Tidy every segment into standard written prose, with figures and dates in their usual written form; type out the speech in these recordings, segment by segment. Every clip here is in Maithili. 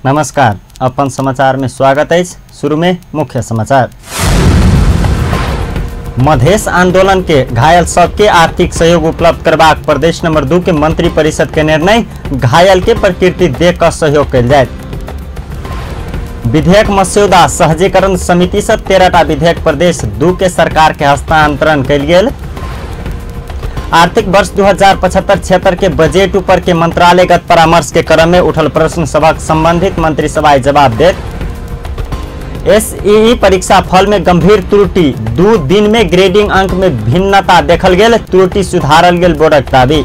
नमस्कार, अपन समाचार में स्वागत है। शुरू में मुख्य समाचार। मधेश आंदोलन के घायल सबके आर्थिक सहयोग उपलब्ध करबाक प्रदेश नंबर 2 के मंत्री परिषद के निर्णय, घायल के प्रकृति देख कर सहयोग कयल जाए। विधेयक मस्यौदा सहजीकरण समिति से 13टा विधेयक प्रदेश 2 के सरकार के हस्तांतरण कयल गेल। आर्थिक वर्ष 2075-76 के बजट ऊपर के मंत्रालयगत परामर्श के क्रम में उठल प्रश्न सभक संबंधित मंत्री सभा जवाब देत। एसईई परीक्षा फल में गंभीर त्रुटि, 2 दिन में ग्रेडिंग अंक में भिन्नता देखल गेल, त्रुटि सुधारल गेल बोर्डक दावी।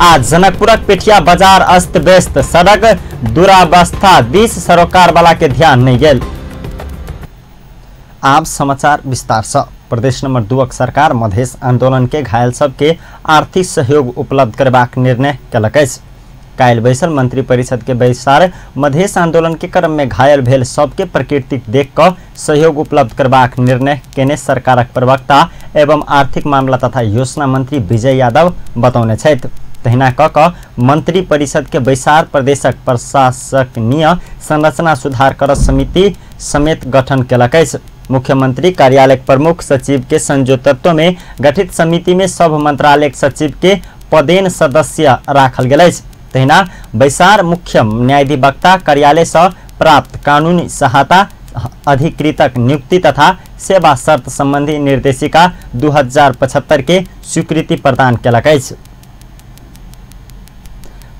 आज जनकपुरक पेठिया बाजार अस्त व्यस्त, सड़क दुरावस्था दिस सरोकार वाला के ध्यान नहीं गेल। आप समाचार विस्तार से। प्रदेश नंबर 2 सरकार मधेश आंदोलन के घायल सबके आर्थिक सहयोग उपलब्ध करबाक निर्णय केलक अछि। काल्हि बैसल मंत्री परिषद के बैसार मधेश आंदोलन के क्रम में घायल भेल सबके प्रकृतिक देख कऽ सहयोग उपलब्ध करबाक निर्णय केने सरकारक प्रवक्ता एवं आर्थिक मामला तथा योजना मंत्री विजय यादव बतौने छथि। तहिना कऽ कऽ मंत्री परिषद के बैसार प्रदेशक प्रशासनीय संरचना सुधार कर समिति समेत गठन केलक अछि। मुख्यमंत्री कार्यालय प्रमुख सचिव के संयोजकत्व में गठित समिति में सब मंत्रालय सचिव के पदेन सदस्य राखल गेल अछि। तहिना बैसार मुख्य न्यायाधिवक्ता कार्यालय से प्राप्त कानूनी सहायता अधिकृतक नियुक्ति तथा सेवा शर्त संबंधी निर्देशिका 2075 के स्वीकृति प्रदान केलक अछि।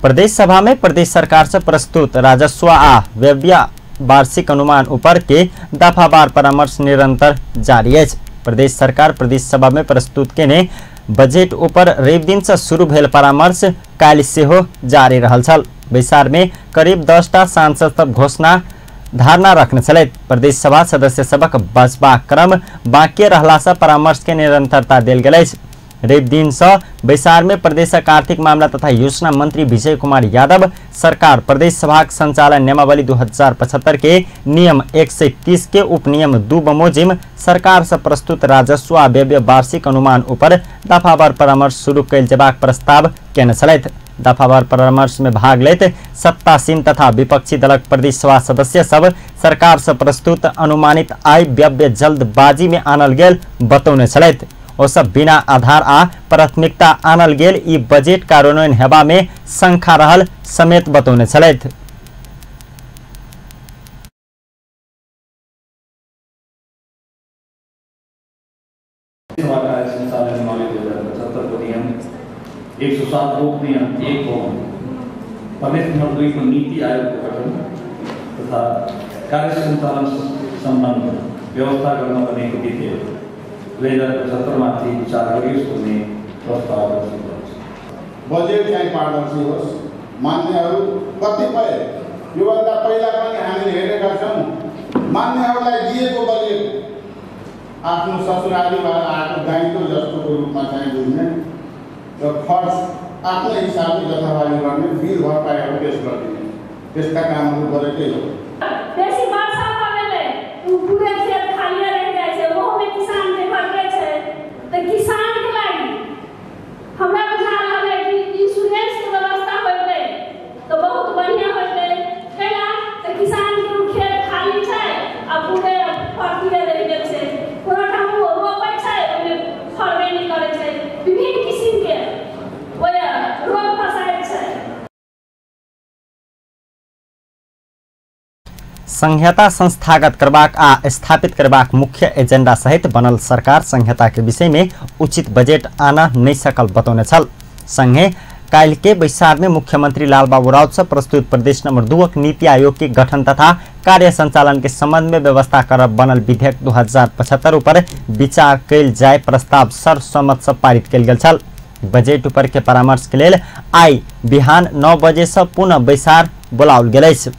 प्रदेश सभा में प्रदेश सरकार से प्रस्तुत राजस्व आ व्यय वार्षिक अनुमान ऊपर के दफावार परामर्श निरंतर जारी अछि। प्रदेश सरकार प्रदेश सभा में प्रस्तुत केने बजट ऊपर रवि दिन से शुरू भेल परामर्श काल्हि सेहो जारी रहल छल। बैसार में करीब 10टा सांसद सब घोषणा धारणा रखने छलथि। प्रदेश सभा सदस्य सबक बचबाक क्रम बाकी रहला से परामर्श के निरंतरता देल गेल अछि। रवि दिन से बैसार में प्रदेशक आर्थिक मामला तथा योजना मंत्री विजय कुमार यादव सरकार प्रदेश सभाक संचालन नियमावली 2075 के नियम 130 के उपनियम 2 बमोजिम सरकार से प्रस्तुत राजस्व आ व्यय वार्षिक अनुमान ऊपर दफावार परामर्श शुरू कयल जेबाक प्रस्ताव केने छलथि। दफावार परामर्श में भाग लैत सत्तासीन तथा विपक्षी दलक प्रदेश सभा सदस्य सब सरकार से प्रस्तुत अनुमानित आय व्यय जल्दबाजी में आनल गेल बतौने छलथि। ओ सब बिना आधार आ प्राथमिकता आनल गेल ई बजट कार्यान्वयन हेबा में शंका रहल समेत बतौने छलथि। कार्य संचालन नियमावली 2075 को नियम 107 उपनियम 1 को प्रदेश नंबर 2 को नीति आयोग को गठन तथा कार्य संचालन संबंध व्यवस्था गर्न बनेको विधेयक 2075 माथि विचार गरियोस् भन्ने प्रस्ताव प्रस्तुत गर्छु। बजेट चाहिँ पारदर्शी होस्। मान्यहरू कतिपय योभन्दा पहिला पनि हामीले हेरेका छौँ, मान्यहरूलाई दिएको बजेट आफ्नो ससुरालीबाट आएको दायित्व जस्तोको रूपमा चाहिँ बुझ्ने र खर्च आफ्नो हिसाबले जथाभावी गर्ने, बिल भरपाईहरू पेस गरिदिने त्यस्ता कामहरू गरेकै हो। बेसी वर्षा भऽ गेलै तऽ पूरे खेत खालिए रहि जाइ छै, ओहोमे किसान के घटे छै। तऽ किसान के लागि हमरा बुझा रहल है कि इंश्योरेंस के व्यवस्था होइतै तऽ बहुत बढ़िया होइतै। कैला तऽ किसान के खेत खाली छै आ पूरे फर्दिए रहि गेल छै, कोनो ठाम ओ रोपै छै ओहिमे फड़बे नहि करै छै, विभिन्न किसिम के ओहि रोग फसायल छै। संहिता संस्थागत करबाक आ स्थापित करबाक मुख्य एजेंडा सहित बनल सरकार संहिता के विषय में उचित बजट आना नहीं सकल बतौने छल। संगे काल्हि के बैसार में मुख्यमंत्री लालबाबू राउत से प्रस्तुत प्रदेश नंबर 2 नीति आयोग के गठन तथा कार्य संचालन के संबंध में व्यवस्था करब बनल विधेयक 2075 ऊपर विचार कयल जाय प्रस्ताव सर्वसम्मत से पारित कयल गेल छल। बजट ऊपर के परामर्श के लेल आइ बिहान 9 बजे से पुनः बैसार बोलाओल गेल अछि।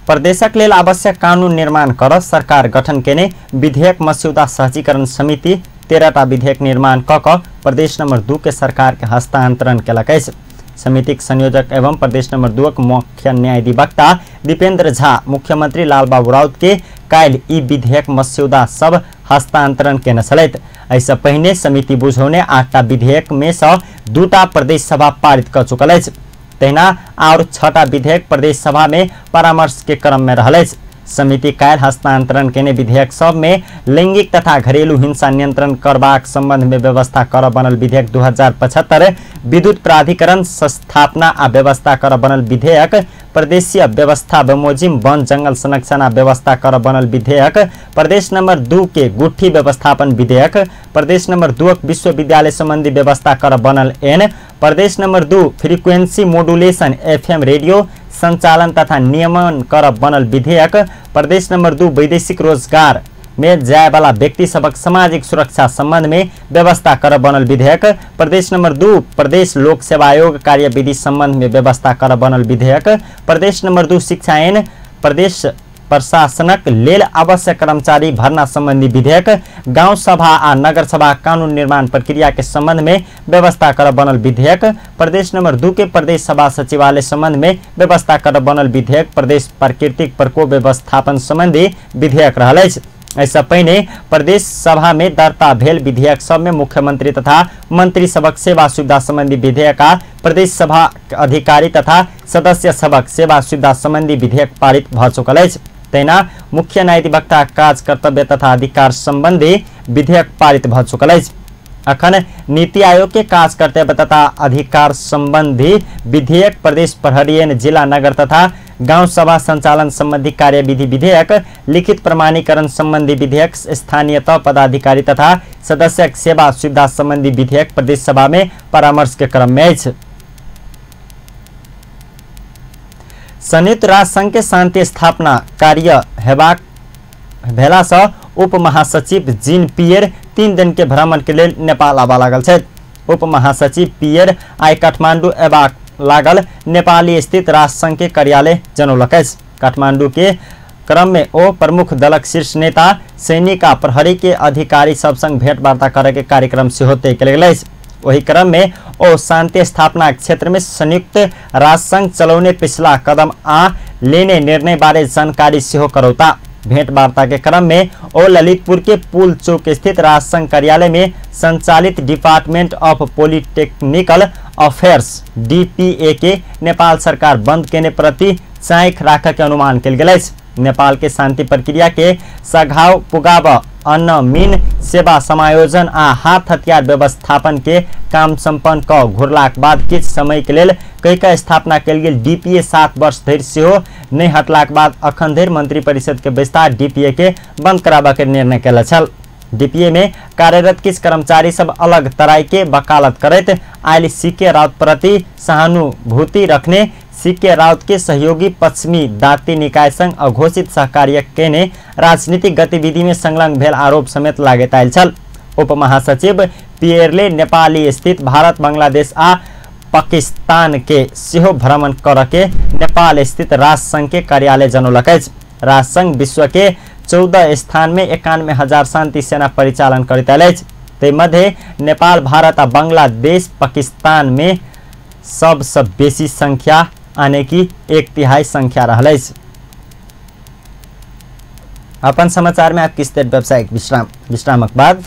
प्रदेशक लेल आवश्यक कानून निर्माण कर सरकार गठन केने विधेयक मस्यौदा सहजीकरण समिति 13टा विधेयक निर्माण कऽ कऽ प्रदेश नंबर 2 के सरकार के हस्तांतरण केलक अछि। समितिक संयोजक एवं प्रदेश नंबर 2 के मुख्य न्यायाधिवक्ता दीपेंद्र झा मुख्यमंत्री लालबाबू राउत के काल्हि ई विधेयक मस्यौदा सब हस्तांतरण केने छलथि। एहिसँ पहिने समिति बुझौने 8टा विधेयक में सँ 2टा प्रदेश सभा पारित कऽ चुकल अछि। तहिना और 6टा विधेयक प्रदेश सभा में परामर्श के क्रम में रहल अछि। समिति काल्हि हस्तांतरण केने विधेयक सब में लैंगिक तथा घरेलू हिंसा नियंत्रण करबाक संबंध में व्यवस्था कर बनल विधेयक 2075, विद्युत प्राधिकरण संस्थापना आ व्यवस्था कर बनल विधेयक, प्रदेशीय व्यवस्था बमोजिम वन जंगल संरक्षण आ व्यवस्था कर बनल विधेयक, प्रदेश नंबर 2 के गुठी व्यवस्थापन विधेयक, प्रदेश नंबर 2 विश्वविद्यालय संबंधी व्यवस्था कर बनल एन, प्रदेश number 2 frequency modulation FM radio संचालन तथा नियमन कर बनल विधेयक, प्रदेश नंबर 2 वैदेशिक रोजगार में जाए वाला व्यक्ति सबक सामाजिक सुरक्षा संबंध में व्यवस्था कर बनल विधेयक, प्रदेश नंबर 2 प्रदेश लोक सेवा आयोग कार्यविधि संबंध में व्यवस्था कर बनल विधेयक, प्रदेश नंबर 2 शिक्षा ऐन प्रदेश प्रशासनक लेल आवश्यक कर्मचारी भर्ना संबंधी विधेयक, गांव सभा आ नगर सभा कानून निर्माण प्रक्रिया के संबंध में व्यवस्था कर बनल विधेयक, प्रदेश नंबर 2 के प्रदेश सभा सचिवालय संबंध में व्यवस्था कर बनल विधेयक, प्रदेश प्राकृतिक प्रकोप व्यवस्थापन संबंधी विधेयक रहल अछि। एहिसँ पहिने प्रदेश सभा में दर्ता भेल विधेयक सब में मुख्यमंत्री तथा मंत्री सबक सेवा सुविधा संबंधी विधेयक आ प्रदेश सभा अधिकारी तथा सदस्य सबक सेवा सुविधा संबंधी विधेयक पारित भऽ चुकल अछि। तहिना मुख्य न्यायाधिवक्ता काज कर्तव्य तथा अधिकार संबंधी विधेयक पारित भऽ चुकल अछि। अखन नीति आयोग के काज कर्तव्य तथा अधिकार संबंधी विधेयक, प्रदेश प्रहरी ऐन जिला नगर तथा गांव सभा संचालन संबंधी कार्यविधि विधेयक, लिखित प्रमाणीकरण संबंधी विधेयक, स्थानीय तह पदाधिकारी तथा सदस्य सेवा सुविधा संबंधी विधेयक प्रदेश सभा में परामर्श के क्रम में अछि। संयुक्त राष्ट्र संघ के शांति स्थापना कार्य हेबाक भेला से उप महासचिव जीन पियर 3 दिन के भ्रमण के लेल नेपाल आबऽ लागल छथि। उप महासचिव पियर आइ काठमांडू अयबाक लागल नेपाली स्थित राष्ट्र संघ के कार्यालय जनौलक अछि। काठमांडू के क्रम में ओ प्रमुख दलक शीर्ष नेता, सैनिक आ प्रहरी के अधिकारी सब संग भेंटवार्ता करे के कार्यक्रम सेहो तय कयल गेल अछि। ओहि क्रम में ओ शांति स्थापना क्षेत्र में संयुक्त राष्ट्र संघ चलौने पिछला कदम आ लेने निर्णय बारे जानकारी सेहो करौता। भेंटवार्ता के क्रम में ओ ललितपुर के पुल चौक स्थित राष्ट्र संघ कार्यालय में संचालित department of polytechnical affairs DPA के नेपाल सरकार बंद केने प्रति चाँख राखऽ के अनुमान कयल गेल अछि। नेपाल के शांति प्रक्रिया के सघाव पुगाब, अन्न मीन सेवा समायोजन आ हाथ हथियार व्यवस्थापन के काम सम्पन्न क घुरलाक बाद किछु समय के लेल कहि स्थापना कयल गेल डीपीए 7 वर्ष धरि सेहो नहि हटलाक बाद अखन धरि मंत्री परिषद के विस्तार डीपीए के बंद कराबऽ के निर्णय कयले छल। डीपीए में कार्यरत किछु कर्मचारी सब अलग तराई के वकालत करैत आयल सीके राउत प्रति सहानुभूति रखने, सीके राउत के सहयोगी पश्चिमी दाती निकाय संग अघोषित सहकार्य केने राजनीतिक गतिविधि में संलग्न भेल आरोप समेत लागैत आयल छल। उप महासचिव पियरले नेपाली स्थित भारत, बांग्लादेश आ पाकिस्तान के सेहो भ्रमण करऽ के नेपाल स्थित राष्ट्र संघ के कार्यालय जनौलक अछि। राष्ट्र संघ विश्व के 14 स्थान में 91,000 शांति सेना परिचालन करैत आयल अछि। ताहि मध्य नेपाल, भारत आ बांग्लादेश, पाकिस्तान में सबसँ बेसी संख्या यानी कि 1/3 संख्या रहल अछि। अपन समाचार में आपकी स्थित व्यावसायिक विश्रामक बाद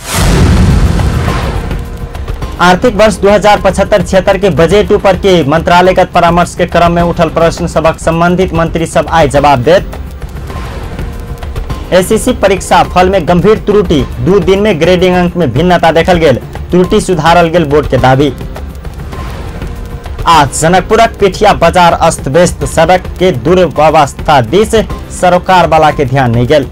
आर्थिक वर्ष 2075-76 के बजट ऊपर के मंत्रालयगत परामर्श के क्रम में उठल प्रश्न सबक संबंधित मंत्री सब आइ जवाब देत। एसएससी परीक्षा फल में गंभीर त्रुटि, 2 दिन में ग्रेडिंग अंक में भिन्नता देखल गेल, त्रुटि सुधारल गेल बोर्ड के दावी। आज जनकपुरक पिठिया बाजार अस्त व्यस्त सड़क के दुर्व्यवस्था दिस सरोकार वाला के ध्यान नहीं गेल।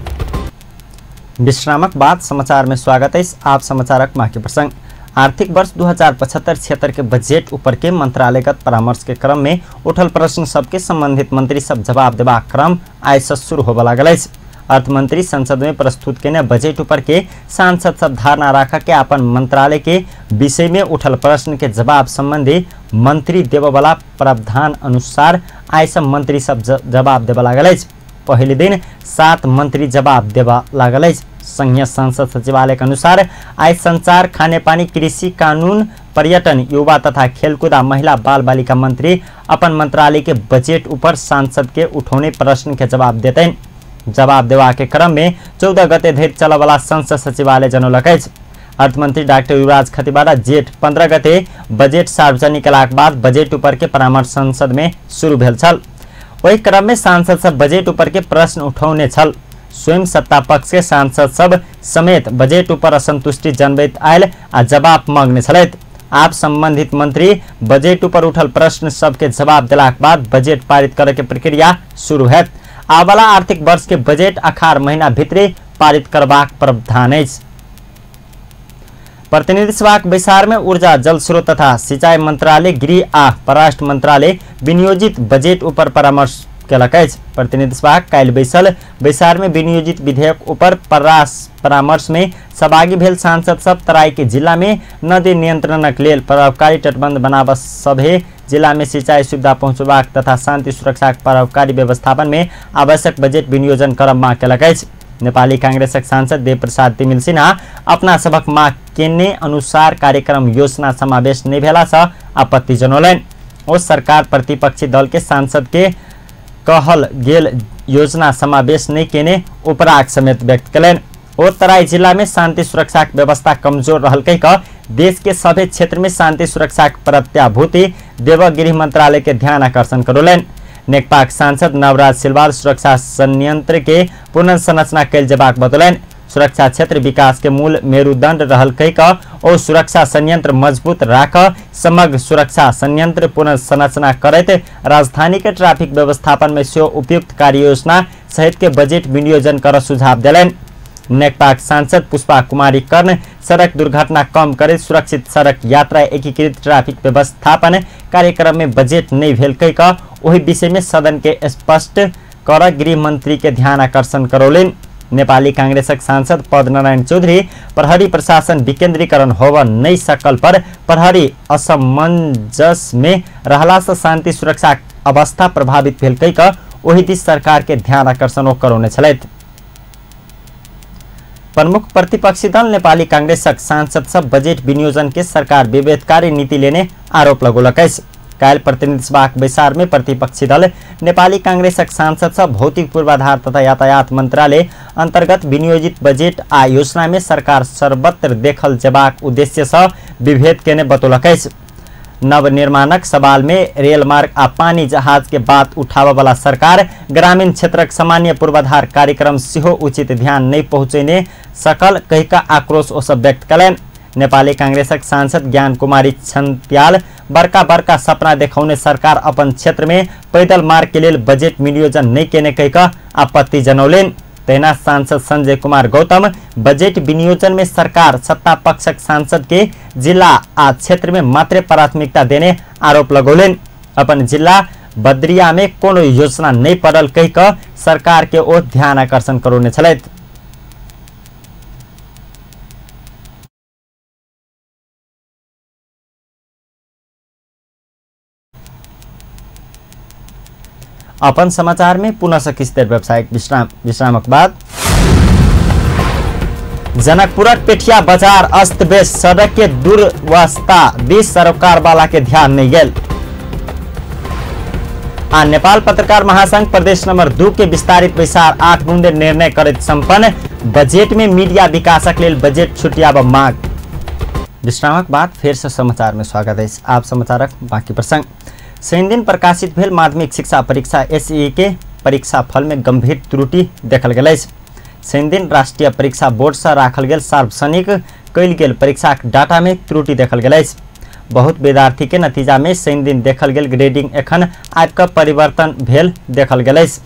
विश्रामक बाद समाचार में स्वागत है। आप समाचारक माँ के प्रसंग आर्थिक वर्ष 2075-76 के बजट ऊपर के मंत्रालयगत परामर्श के क्रम में उठल प्रश्न सबके संबंधित मंत्री सब जवाब देबाक क्रम आइ से शुरू होबऽ लागल अछि। अर्थमंत्री संसद में प्रस्तुत केने बजट ऊपर के सांसद सब धारणा राख के अपन मंत्रालय के विषय में उठल प्रश्न के जवाब संबंधी मंत्री देववाला प्रावधान अनुसार आइ सब मंत्री सब जवाब देबऽ लागल अछि। पहले दिन 7 मंत्री जवाब देबऽ लागल अछि। संघीय संसद सचिवालय के अनुसार आइ संचार, खानेपानी, कृषि, कानून, पर्यटन, युवा तथा खेलकूद आ महिला बाल बालिका मंत्री अपन मंत्रालय के बजट ऊपर सांसद के उठौने प्रश्न के जवाब देतनि। जवाब देवा के क्रम में 14 गते धरि चलऽवला संसद सचिवालय जनौलक अछि। अर्थमंत्री डाक्टर युवराज खतिवाड़ा जेठ 15 गते बजेट सार्वजनिक कयलाक बाद बजेट ऊपर के परामर्श संसद में शुरू भेल छल। ओहि क्रम में सांसद सब बजेट ऊपर के प्रश्न उठौने छल। स्वयं सत्ता पक्ष के सांसद सब समेत बजेट ऊपर असंतुष्टि जनबैत आयल आ जवाब मांगने छलथि। आप संबंधित मंत्री बजेट ऊपर उठल प्रश्न सबके जवाब देलाक बाद बजेट पारित करे के प्रक्रिया शुरू हैत। आबला आर्थिक वर्ष के बजेट अखार महीना भीतरे पारित करबाक प्रावधान अछि। प्रतिनिधि सभाक बैसार में ऊर्जा, जल स्रोत तथा सिंचाई मंत्रालय, गृह आ परराष्ट्र मंत्रालय विनियोजित बजेट ऊपर परामर्श केलक अछि। प्रतिनिधि सभा काल्हि बैसल बैसार में विनियोजित विधेयक ऊपर परामर्श में सहभागी भेल सांसद सब तराई के जिला में नदी नियंत्रणक लेल प्रभावकारी तटबंध बनाबऽ, सभे जिला में सिंचाई सुविधा पहुँचबाक तथा शांति सुरक्षाक प्रभावकारी व्यवस्थापन में आवश्यक बजेट विनियोजन करब मांग केलक अछि। नेपाली कांग्रेसक सांसद देवप्रसाद तिमिल सिन्हा अपना सभक मांग केने अनुसार कार्यक्रम योजना समावेश नहि भेला सँ आपत्ति जनौलनि। ओ सरकार प्रतिपक्षी दल के सांसद के कहल गेल योजना समावेश नहि केने उपराग समेत व्यक्त कयलनि। ओ तराई जिला में शांति सुरक्षाक व्यवस्था कमजोर रहल कहि कऽ देश के सभे क्षेत्र में शांति सुरक्षाक प्रत्याभूति देव गृह मंत्रालय के ध्यान आकर्षण करौलनि। नेकपाक सांसद नवराज सिलवाल सुरक्षा संयंत्र के पुनर्संरचना कयल जेबाक बतौलनि। सुरक्षा क्षेत्र विकास के मूल मेरुदंड रहल कहि कऽ ओ सुरक्षा संयंत्र मजबूत राख समग्र सुरक्षा संयंत्र पुनर्संरचना करैत राजधानी के ट्रैफिक व्यवस्थापन में सेहो उपयुक्त कार्ययोजना सहित के बजेट विनियोजन कर सुझाव देलनि। नेकपाक सांसद पुष्पा कुमारी कर्ण सड़क दुर्घटना कम करैत सुरक्षित सड़क यात्रा एकीकृत ट्रैफिक व्यवस्थापन कार्यक्रम में बजेट नहि भेल कहि कऽ ओहि विषय में सदन के स्पष्ट कर गृह मंत्री के ध्यान आकर्षण करौलनि। नेपाली कांग्रेसक सांसद पदनारायण चौधरी प्रहरी प्रशासन विकेन्द्रीकरण होब नहि सकल पर प्रहरी असमंजस में रहला से शांति सुरक्षा अवस्था प्रभावित भेल कहि कऽ ओहि दिस सरकार के ध्यान आकर्षण करौने छलथि। प्रमुख प्रतिपक्षी दल नेपाली कांग्रेसक सांसद सब बजेट विनियोजन के सरकार विभेदकारी नीति लेने आरोप लगौलक अछि। काल्हि प्रतिनिधि सभाक बैसार में प्रतिपक्षी दल नेपाली कांग्रेसक सांसद सब भौतिक पूर्वाधार तथा यातायात मंत्रालय अंतर्गत विनियोजित बजेट आ योजना में सरकार सर्वत्र देखल जेबाक उद्देश्य से विभेद केने बतौलक अछि। नवनिर्माणक सवाल में रेल मार्ग आ पानी जहाज के बात उठाबऽ वाला सरकार ग्रामीण क्षेत्रक सामान्य पूर्वाधार कार्यक्रम सेहो उचित ध्यान नहि पहुँचेने सकल कहि कऽ आक्रोश ओ सब व्यक्त कयलनि। नेपाली कांग्रेसक सांसद ज्ञान कुमारी छन्त्याल बड़का बड़का सपना देखौने सरकार अपन क्षेत्र में पैदल मार्ग के लेल बजेट विनियोजन नहि केने कहि कऽ आपत्ति जनौलनि। तहिना सांसद संजय कुमार गौतम बजेट विनियोजन में सरकार सत्ता पक्षक सांसद के जिला आ क्षेत्र में मात्र प्राथमिकता देने आरोप लगौलनि। अपन जिला बद्रिया में कोनो योजना नहीं पड़ल कहि कऽ सरकार के ओ ध्यान आकर्षण करौने छलथि। अपन समाचार में पुनः किछु देर व्यावसायिक विश्राम। विश्रामक बाद जनकपुरक पेठिया बाजार अस्त व्यस्त सड़क के दुर्वस्था दिस सरोकार वाला के ध्यान नहीं गेल। आ नेपाल पत्रकार महासंघ प्रदेश नंबर 2 के विस्तारित बैसार 8 बुंदे निर्णय करैत संपन्न। बजेट में मीडिया विकासक लेल बजेट छुटियाब मांग। विश्रामक बाद फेर से समाचार में स्वागत अछि। आप समाचारक बाकी प्रसंग। शनिदिन प्रकाशित भेल माध्यमिक शिक्षा परीक्षा एसईई के परीक्षा फल में गंभीर त्रुटि देखल गेल अछि। शनिदिन राष्ट्रीय परीक्षा बोर्ड से राखल गेल सार्वजनिक कयल गेल परीक्षाक डाटा में त्रुटि देखल गेल अछि। बहुत विद्यार्थी के नतीजा में शनिदिन देखल गेल ग्रेडिंग एखन आबि कऽ परिवर्तन भेल देखल गेल अछि।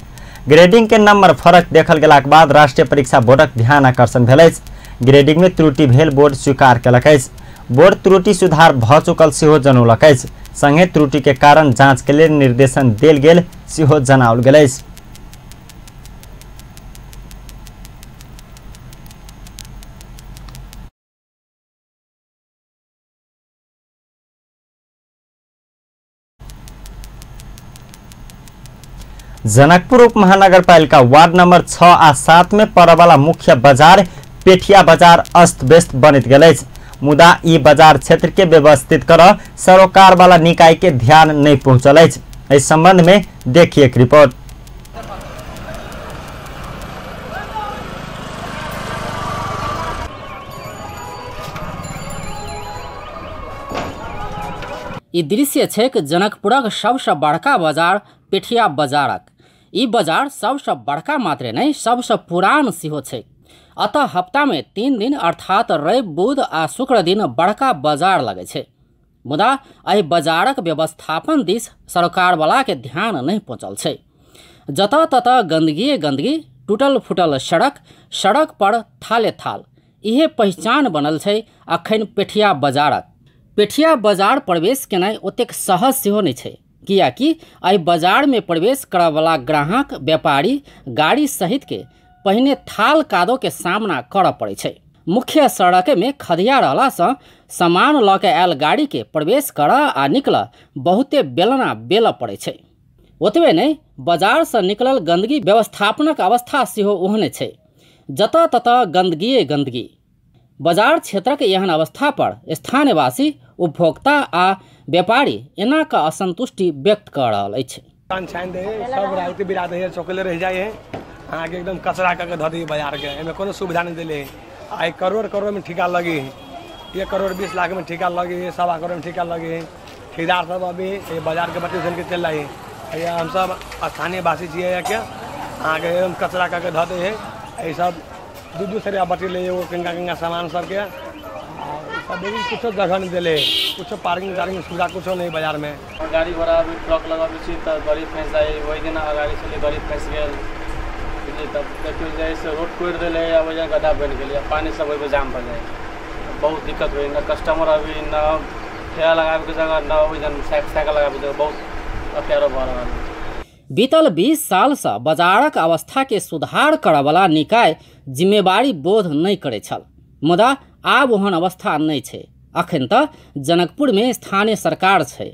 ग्रेडिंग के नंबर फरक देखल गेलाक बाद राष्ट्रीय परीक्षा बोर्डक ध्यान आकर्षण भेल अछि। ग्रेडिंग में त्रुटि भेल बोर्ड स्वीकार केलक अछि। बोर्ड त्रुटि सुधार भऽ चुकल सेहो जनौलक अछि। संगे त्रुटि के कारण जांच के लेल निर्देशन देल गेल सेहो जनाओल गेल अछि। जनकपुर उप महानगरपालिका वार्ड नंबर 6 आ 7 में पड़यवला मुख्य बाजार पेठिया बाजार अस्त व्यस्त बनैत गेल अछि। मुदा ई बाजार क्षेत्र के व्यवस्थित कर सरोकार वाला निकाय के ध्यान नहीं पहुंचल अछि। एहि संबंध में देखिए एक रिपोर्ट। ई दृश्य छैक जनकपुरक सबसँ बड़का बाजार पेठिया बाजारक। ई बाजार सबसँ बड़का मात्रे नहि सबसँ पुरान सेहो छैक। अतः हफ्तामे 3 दिन अर्थात रवि, बुध आ शुक्र दिन बड़का बाजार लगै छै। मुदा एहि बाजारक व्यवस्थापन दिस सरकारवालाके ध्यान नहि पहुँचल छै। जतऽ ततऽ गंदगी गंदगी, टूटल फूटल सड़क, सड़क पर थाले थाल, इहे पहिचान बनल छै अखन पेठिया बाजारक। पेठिया बाजार प्रवेश केनाइ ओतेक सहज सेहो नहि छै, कियाकि एहि बाजारमे प्रवेश करऽवला ग्राहक, व्यापारी, गाड़ी सहितके पहिने थाल कादोके सामना करऽ पड़ै छै। मुख्य सड़कमे खधिया रहलासँ सामान लऽ के आयल गाड़ीके प्रवेश करऽ आ निकलऽ बहुते बेलना बेलऽ पड़ै छै। ओतबे नहि, बाजारसँ निकलल गंदगी व्यवस्थापनक अवस्था सेहो ओहने छै, जतऽ ततऽ गंदगिए गंदगी। बाजार क्षेत्रक एहन अवस्था पर स्थानीयवासी, उपभोक्ता आ व्यापारी एना कऽ असंतुष्टि व्यक्त कऽ रहल अछि। सब राति बिरात है, चौकले रह जाइ है, अहाँके एकदम कचरा कऽ के धऽ दै बाजारके, एहिमे कोनो सुविधा नहि देले है। आइ करोड़ करोड़ में ठिका लगी है, 1 करोड़ 20 लाख में ठिका लगी है, 1.25 करोड़ में ठिका लगी है। ठेकेदार सब अभी बाजार के बत्ती के चल रही है। हमसब स्थानीयवासी छियै यहाँ, अहाँके एकदम कचरा कऽ के धऽ दै है। एहि सब 2-2 सरिया बटी ले एगो किनका किनका सामान सबके, सब लेकिन कुछो जगह नहीं दिले, कुछो पार्किंग वार्किंग सुविधा कुछो नहीं बाजार में। गाड़ी घोड़ा भी ट्रक लगाबै छी तऽ गरीब फँसि जाइ, ओहि दिना गाड़ी छलै गरीब फँसि गेल, बुझलियै। तब देखियौ जे से रोड कोड़ि देलै आ ओहि गड्ढा बनि गेलै, पानि सब ओहिपर जाम भऽ जाइ, बहुत दिक्कत होइ, न कस्टमर अभी, न ठेला लगाबैके जगह, न ओहि साइकिल लगाबैके जगह, बहुत अप्ठ्यारो भऽ रहल है। बीतल 20 सालसँ बाजारक अवस्थाके सुधार करऽवला निकाय जिम्मेवारी बोध नहि करै छल, मुदा आब ओहन अवस्था नहि छै। अखन तऽ जनकपुरमे स्थानीय सरकार छै।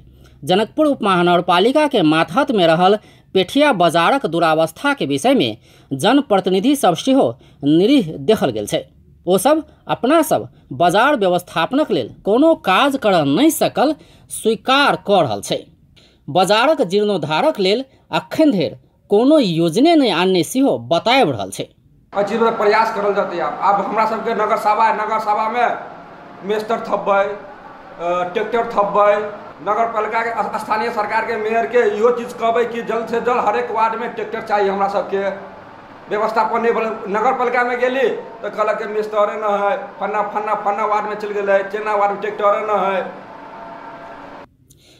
जनकपुर उपमहानगरपालिकाके मातहतमे रहल पेठिया बाजारक दुरावस्थाके विषयमे जनप्रतिनिधि सब सेहो निरीह देखल गेल छै। ओसब अपना सब बाजार व्यवस्थापनक लेल कोनो काज करऽ नहि सकल स्वीकार कऽ रहल छै। बाजारक जीर्णोद्धारक लेल अखन धरि कोनो योजने नहि आनने सेहो बताबि रहल छै। एहि चीजपर प्रयास करल जेतै। आब हमरा सबके नगरसभामे मेस्तर थपबै, ट्रैक्टर थपबै, नगरपालिकाके स्थानीय सरकारके मेयरके इहो चीज कहबै कि जल्द से जल्द हरेक वार्डमे ट्रैक्टर चाही। हमरा सबके व्यवस्थापन नहि भेलै। नगरपालिकामे गेली तऽ कहलक कि मेस्तरे न है, फन्ना फन्ना फन्ना वार्डमे चलि गेलै, चेना वार्डमे ट्रैक्टरे न है।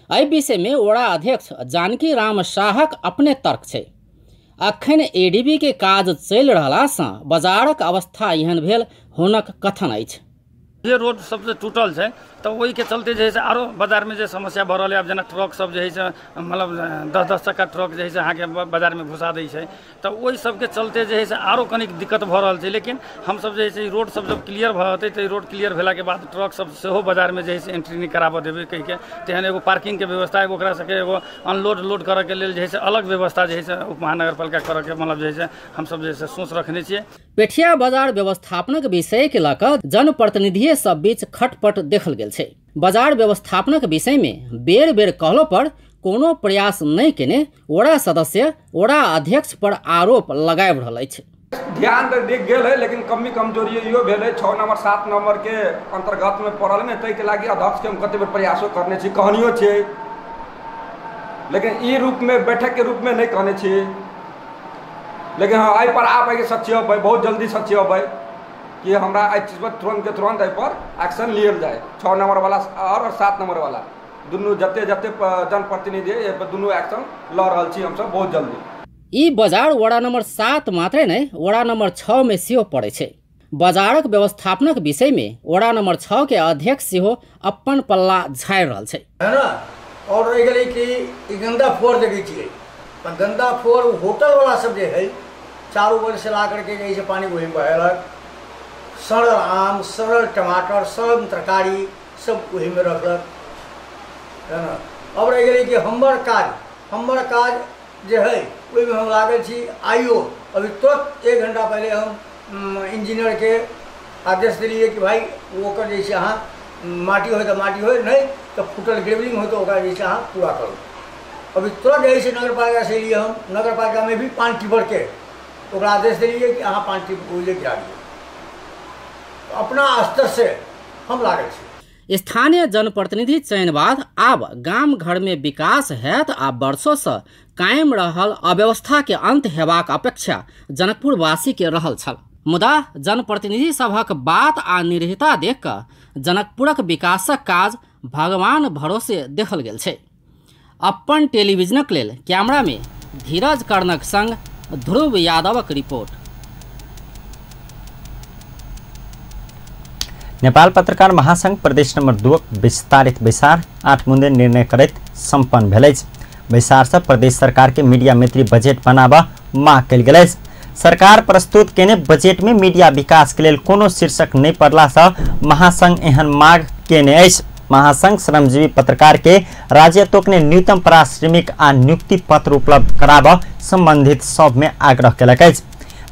एहि विषयमे वडा अध्यक्ष जानकी राम शाहक अपने तर्क छै। अखन एडीबी के काज चलि रहलासँ बाजारक अवस्था एहन भेल हुनक कथन अछि। जे रोड सबसे टूटल छै तऽ ओहिके चलते जे है से आरो बाजारमे जे समस्या भऽ रहल है। आब जेना ट्रक सब जे है से मतलब 10-10 चक्का ट्रक जे है से अहाँके बाजारमे घुसा दै छै, तऽ ओहि सबके चलते जे है से आरो कनिक दिक्कत भऽ रहल छै। लेकिन हमसब जे है से रोड सब जब क्लियर भऽ जेतै तऽ रोड क्लियर भेलाके बाद ट्रक सब सेहो बाजारमे जे है से एंट्री नहि कराबऽ देबै कहिके, तेहन एगो पार्किंगके व्यवस्था, एगो ओकरा सबके एगो अनलोड लोड करऽके लेल जे है से अलग व्यवस्था जे है से उपमहानगरपालिका करऽके मतलब जे है से हमसब जे है से सोच रखने छियै। पेठिया बाजार व्यवस्थापनक विषयके लऽ कऽ जनप्रतिनिधि सब बीच खटपट देखल गेल छै। बाजार व्यवस्थापनक विषयमे बेर बेर कहलो पर कोनो प्रयास नहि केने वडा सदस्य वडा अध्यक्ष पर आरोप लगाबि रहल अछि। ध्यान तऽ देख गेल है, लेकिन कमी कमजोरी इहो भेलै। 6 नंबर 7 नंबर के अंतर्गत में पड़ल ने, ताहिके लागि अध्यक्षके हम कते बेर प्रयासो करने छी, कहनियो छियै, लेकिन ई रूपमे बैठक के रूपमे नहि कहने छी। लेकिन हाँ, एहि पर आब एहिके सक्षम, बहुत जल्दी सक्षम अबै कि हमरा एहि चीज पर तुरंत के तुरंत एहि पर एक्शन लियल जाए। 6 नंबर वाला और 7 नंबर वाला दुनू जते जते जनप्रतिनिधि एहि पर दुनू एक्शन लऽ रहल छी हमसब बहुत जल्दी। ई बाजार वडा नंबर 7 मात्रे नहि वडा नंबर 6 में सेहो पड़ै छै। बाजारक व्यवस्थापनक विषयमे वडा नंबर 6 के अध्यक्ष सेहो अपन पल्ला झाड़ि रहल छै। है ना। और रहि गेलै कि ई गंदा फोर देखै छियै, पर गंदा फोर होटल वाला सब जे है चारू बगल से ला करके जे है पानी वही बहेलक, सड़ल आम, सड़ल टमाटर, सड़ल तरकारी सब वहीमे रखलक, है ना। अब रहि गेलै कि हमर काज जे है ओहिमे हम लागल छी। आइयो अभी तुरंत 1 घंटा पहले हम इंजीनियरके आदेश देलियै कि भाई ओकर जे छै अहाँ माटी होइ तऽ माटी होइ, नहि तऽ फूटल ग्रेवलिंग होइ तऽ ओकरा जे छै अहाँ पूरा करू। अभी तुरंत जे छै नगरपालिकासँ एलियै हम, नगरपालिकामे भी 5 टिपरके ओकरा आदेश देलियै कि अहाँ 5 टिप ओहि गिरा दियौ। अपना स्तर से हम लागल छी। स्थानीय जनप्रतिनिधि चयन बाद आब गाम घर में विकास हैत आ वर्षों से कायम रहल अव्यवस्था के अंत हेबाक अपेक्षा जनकपुरवासी के रहल छल। मुदा जनप्रतिनिधि सभक बात आ निरीहता देख कऽ जनकपुरक विकासक काज भगवान भरोसे देखल गेल छै। अपन टेलीविजनक लेल कैमरा में धीरज कर्णक संग ध्रुव यादवक रिपोर्ट। नेपाल पत्रकार महासंघ प्रदेश नंबर 2 विस्तारित बैसार 8 बुंदे निर्णय करैत संपन्न भेल अछि। बैसार से प्रदेश सरकार के मीडिया मैत्री बजट बनाबऽ मांग कयल गेल अछि। सरकार प्रस्तुत केने बजट में मीडिया विकास के लेल कोनो शीर्षक नहीं पड़ला से महासंघ एहन मांग केने अछि। महासंघ श्रमजीवी पत्रकार के राज्य तोकने न्यूनतम पारिश्रमिक आ नियुक्ति पत्र उपलब्ध कराबऽ संबंधित सब में आग्रह केलक अछि।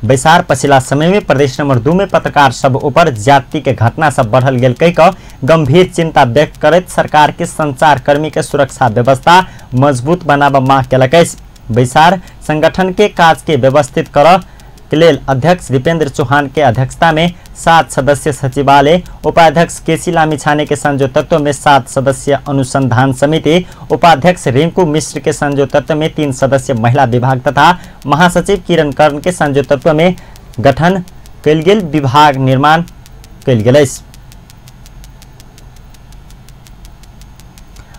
बैसार पछिला समय में प्रदेश नंबर 2 में पत्रकार सब ऊपर जाति के घटना सब बढ़ल गेल कहि कऽ गंभीर चिंता व्यक्त करैत सरकार के संचारकर्मी के सुरक्षा व्यवस्था मजबूत बनाबऽ मांग केलक अछि। बैसार संगठन के काज के व्यवस्थित करऽ के लेल अध्यक्ष दीपेंद्र चौहान के अध्यक्षता में 7 सदस्य सचिवालय, उपाध्यक्ष केसी लामिछाने के संयोजकत्व में 7 सदस्य अनुसंधान समिति, उपाध्यक्ष रिंकू मिश्र के संयोजकत्व में 3 सदस्य महिला विभाग तथा महासचिव किरण कर्ण के संयोजकत्व में गठन कयल गेल विभाग निर्माण कयल गेल अछि।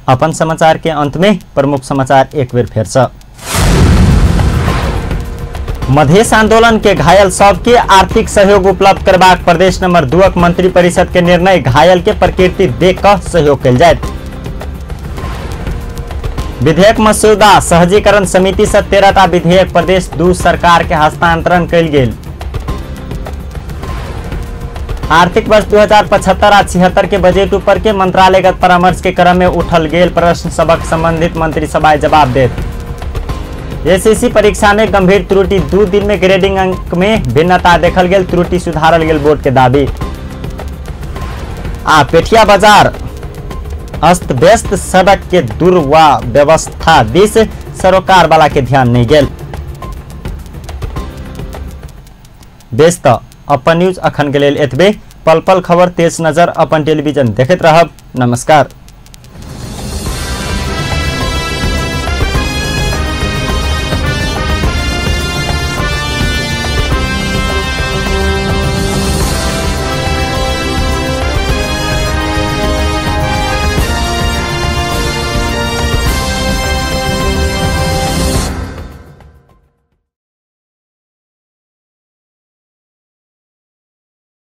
अपन समाचार के अंत में प्रमुख समाचार एक बेर फेर से। मधेश आंदोलन के घायल सबके आर्थिक सहयोग उपलब्ध करबाक प्रदेश नंबर 2 मंत्री परिषद के निर्णय, घायल के प्रकृति देख कऽ सहयोग कयल जायत। विधेयक मसौदा सहजीकरण समिति से 13टा विधेयक प्रदेश 2 सरकार के हस्तांतरण कयल गेल। आर्थिक वर्ष 2075 आ 76 के बजट ऊपर के मंत्रालयगत परामर्श के क्रम में उठल गेल प्रश्न सबक संबंधित मंत्री सभा जवाब देत। एसएससी परीक्षा में गंभीर त्रुटि, 2 दिन में ग्रेडिंग अंक में भिन्नता देखल गेल, त्रुटि सुधारल गेल बोर्ड के दावी। आ पेठिया बाजार अस्त व्यस्त सड़क के दुर्व्यवस्था दिस सरोकार वाला के ध्यान नहीं गेल। बेस त अपन न्यूज अखन के लेल एतबे। पल पल खबर तेज नजर अपन टेलीविजन देखैत रहब। नमस्कार।